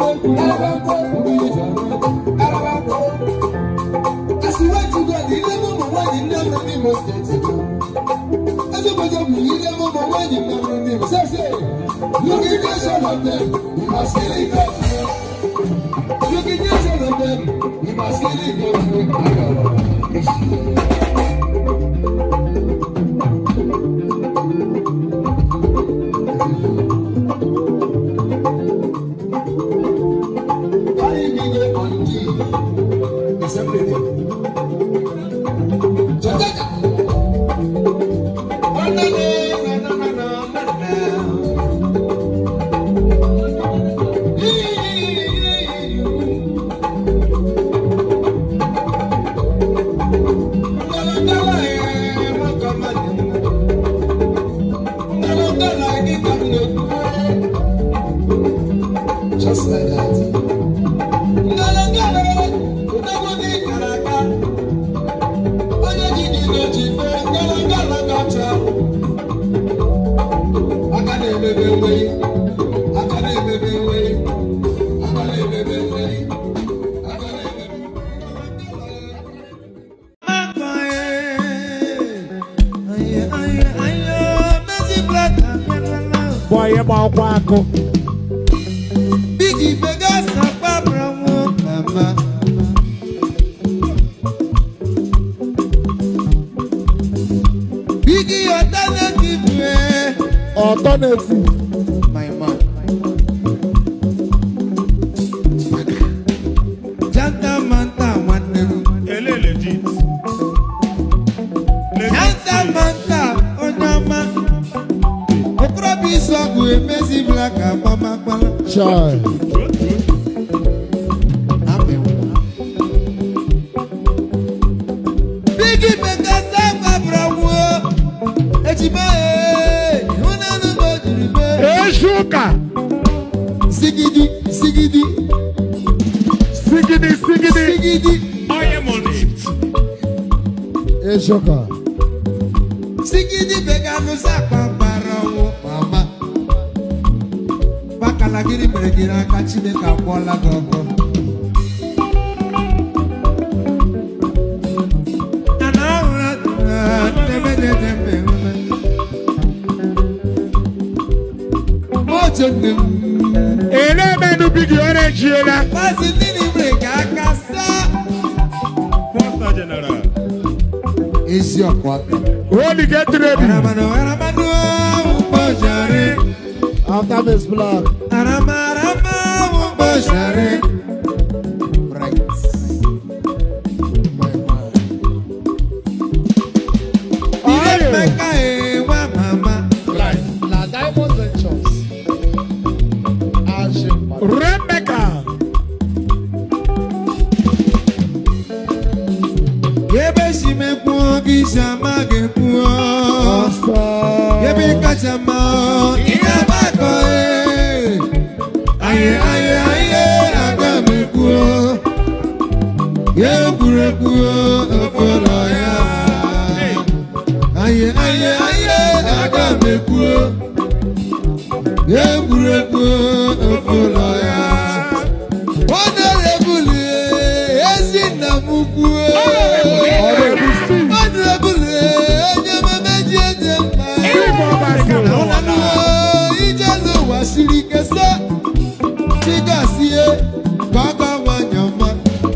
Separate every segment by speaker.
Speaker 1: I swear to God, ile ụmụ nwaanyị ndị ọrụ n'Imo Steeti bụ ezigbote bụ ile ụmụ nwaanyị ndị ọrụ n'Imo. Say, say, look at this, all of them, you must kill it off. Look at this, all of them, you must kill it off. Carry me go on the assembly. Jajaja. Oh, na, na, na, na, na, na, na. Ngala, eh, maka mmadụ. Ngala, ngala, gị ka m na-ekwu. Just like that. Ngala, ngala, odogwu dị kara aka. Onye ji gị na-eji fe ngala ngala kacha. Aka na-emebe nweri, aka na-emebe nweri, aka na-emebe nweri, aka na-emebe ngala.
Speaker 2: Aye, aye, aye, Mercy Black.
Speaker 3: Boy, gba ọkwa akụ.
Speaker 2: Biggie Vegas na Barbara nwo mama. Biggie alternative eh,
Speaker 3: Alternative.
Speaker 2: My man. Janta Manta nwanne m.
Speaker 4: Ele legit. Legit.
Speaker 2: Janta Manta onye ọma. Okorobịa isi ọgwụ emezi Black agbamakwala.
Speaker 3: Chai.
Speaker 4: True, true.
Speaker 2: Amị nwa. Biggie Vegas na Barbara nwo. Ejima ee, ịhụnanya m o jiri mee.
Speaker 3: Eshi ụka.
Speaker 2: Sigidi, sigidi,
Speaker 3: Sigidi, sigidi.
Speaker 2: Sigidi,
Speaker 4: Oye money.
Speaker 3: Eshi ụka.
Speaker 2: Sigidi beganu sakpa gbara ọnwụ mama. Gbakala gịnị mere gị n'aka? Chineke akwụọla gị ọgọ. Ana ahụrụ na-eme eme. Oche nne m.
Speaker 3: Ele menu Biggie ọ na-ejiela.
Speaker 2: Maazị Nini mere ka aka saa.
Speaker 4: Four star general.
Speaker 2: Ezi ọkwa aka.
Speaker 3: Holy get ready.
Speaker 2: Aramanu, aramanu, ụbọchị.
Speaker 3: After Miss Black.
Speaker 2: Arama, arama, ụbọchị. Right. My man. Ile
Speaker 3: Aye.
Speaker 2: Mmeka e nwa mama.
Speaker 4: Life.
Speaker 5: Na Diamond Ventures. Ashim.
Speaker 3: Rebecca.
Speaker 2: Ebe si m ekwuo gị si ama gị kwuo. Ebe kacha mma ị ga-agbakọ e. Aye, aye, aye, aga m ekwuo. Ya ekwurekwu okporo ya. Aye, aye, aye, aga m ekwuo. Ya ekwurekwu okporo ya. Honorable Ezinna m kwuo.
Speaker 3: Honorable Steve.
Speaker 2: Honorable onye memeji eze mma.
Speaker 3: Steve Obasi.
Speaker 2: Ije n'ụwa siri ike sọ. Chigazie ka ọ ga nwanyị ọma.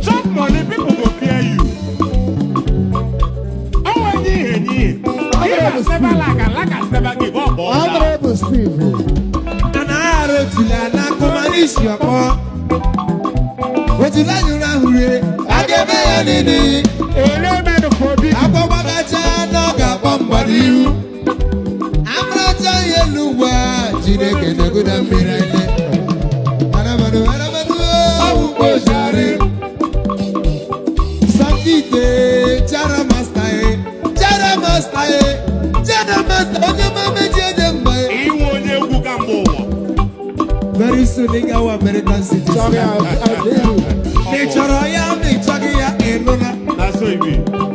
Speaker 4: Chop money, people go fear you. Oh, enyi enyi. Give us never lack and lack us never give up.
Speaker 3: Honorable Steve.
Speaker 2: Ana aghara otule ana akụmanisi ọkpọ. Otule anyụrụ ahụrụ a ga-eme ya nini.
Speaker 3: Ele menu for Biggie.
Speaker 2: Agbọgbagacha na ọ ga-akpọ mgbada ihu. Amaracha ya elu ugbu a Chineke na-eguda mmiri ele. Aramanu, aramanu, ọwụ mkpochari. Santite, Chara Master, eh. Chara Master, eh. Chara Master, onye mmeji eje mba, eh.
Speaker 4: Iwe onye egwu ka mgbe ụwa.
Speaker 2: Very soon ị gawa American citizen.
Speaker 3: Sorry, I do.
Speaker 2: Ma ị chọrọ ya ma ị chọghị ya, ị nụla.
Speaker 4: Na so e be.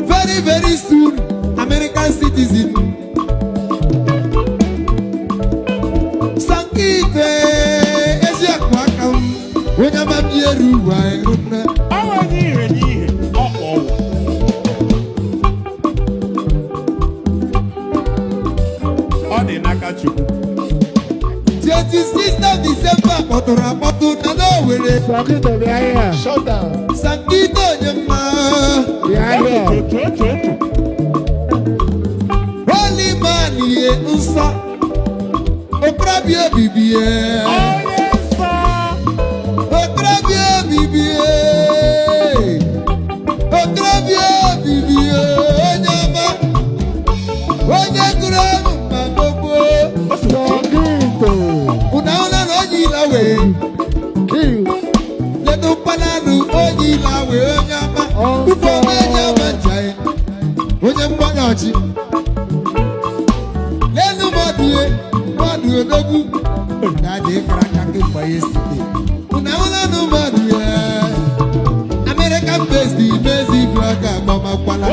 Speaker 2: Very very soon, American citizen. Sankite, ezi akụ aka m. Onye ama m ji eru ụwa eru nne.
Speaker 4: Ọ bụ onye ihe n'ihe ọ kpọwụ. Ọ dị n'aka Chukwu.
Speaker 2: 26 of December kpọtụrụ akpọtụ na n'Owerri.
Speaker 3: Sọkịta bịa here.
Speaker 5: Shut down.
Speaker 2: Sankito onye mma.
Speaker 3: Bịa here.
Speaker 4: Otu otu otu.
Speaker 2: Holy man ihe nsọ. Okorobịa ebibie.
Speaker 4: Onye nsọ.
Speaker 2: Okorobịa ebibie. Okorobịa ebibie. Onye ọma. Onye gụrụ ọrụ ma gbogbo.
Speaker 3: Sọkịta.
Speaker 2: Unu ahụla na onye ila wee.
Speaker 3: Kill.
Speaker 2: Ledu mkpananụ onye ila wee onye ọma. Ụfọ ọma eji ama ncha ya. Onye mgbanye ọchị. Lelu mmadụ ihe, mmadụ odogwu. Na-adị kara aka kemgbe yesterday. Unu ahụla na mmadụ ya. American based mezi blọga agbamakwala.